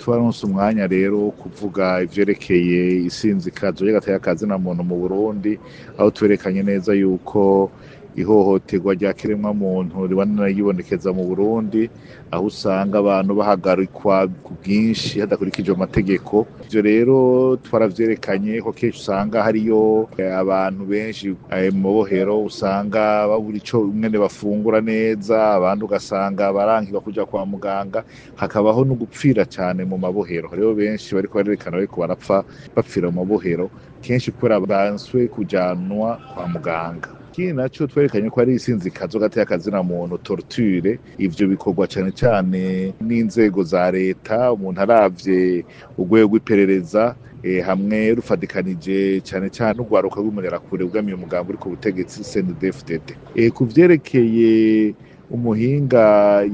Twaronse umwanya rero wo kuvuga ivyerekeye isinzikazo ry'agateka kazina muntu mu Burundi, aho twerekanye neza yuko ihohoterwa rya kiremwa muntu ribandanya ryibonekeza mu Burundi, aho usanga abantu bahagarikwa ku bwinshi hadakurikijwe amategeko. Ivyo rero twaravyerekanye ko kenshi usanga hariyo abantu benshi mu mabohero, usanga babura ico ingene bafungura neza, abandi ugasanga barankirwa kuja kwa muganga, hakabaho no gupfira cane mu mabohero. Hariho benshi bariko barerekana bariko barapfa bapfira mu mabohero, kenshi kubera banswe kujanwa kwa muganga. Ikindi naco twerekanye ko ari isinzikazo gateka kazina muntu, torture. Ivyo bikorwa cane cane n'inzego za leta. Umuntu aravye urwego rw'iperereza hamwe rufadikanije cane cane n'urwaruka rw'umunerakure bwamiye umugambi uri ku butegetsi CNDD-FDD. Ku vyerekeye umuhinga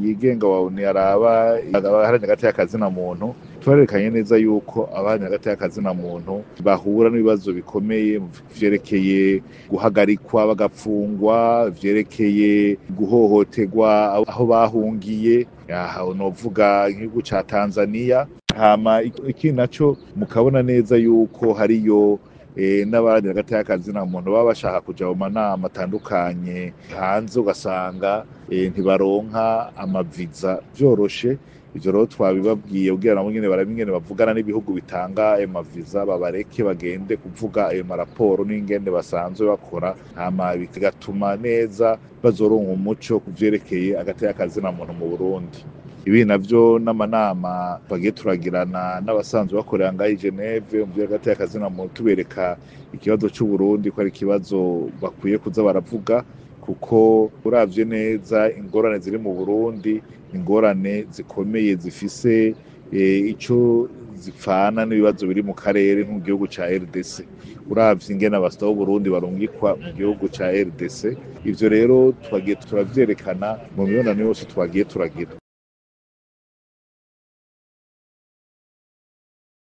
yigenga wa ONU araba abaharanira agateka kazina muntu, twarerekanye neza yuko abaharanira agateka kazina muntu bahura n'ibibazo bikomeye vyerekeye guhagarikwa bagapfungwa, vyerekeye guhohoterwa aho bahungiye. Aha novuga igihugu ca Tanzania. Hama ikindi naco, mukabona neza yuko hariyo n'abaharanira agateka kazina muntu baba bashaka kuja mu manama atandukanye hanze, ugasanga ntibaronka amaviza vyoroshe. Ivyo rero twabibabwiye kugira nabo nyene barabe ingene bavugana n'ibihugu bitanga ayo maviza, babareke bagende kuvuga ayo maraporo n'ingene basanzwe bakora, hama bigatuma neza bazoronka umuco ku vyerekeye agateka kazina muntu mu Burundi. Ibi navyo n'amanama twagiye turagirana n'abasanzwe bakorera ngaho i Geneve mu vy'agateka kazina muntu, tubereka ikibazo c'Uburundi ko ari ikibazo bakwiye kuza baravuga, kuko uravye neza ingorane ziri mu Burundi, ingorane zikomeye zifise ico zipfana n'ibibazo biri mu karere nko mu gihugu ca RDC. Uravye ingene abasita b'Uburundi barungikwa mu gihugu ca RDC, ivyo rero twagiye turavyerekana mu mibonano yose twagiye turagira.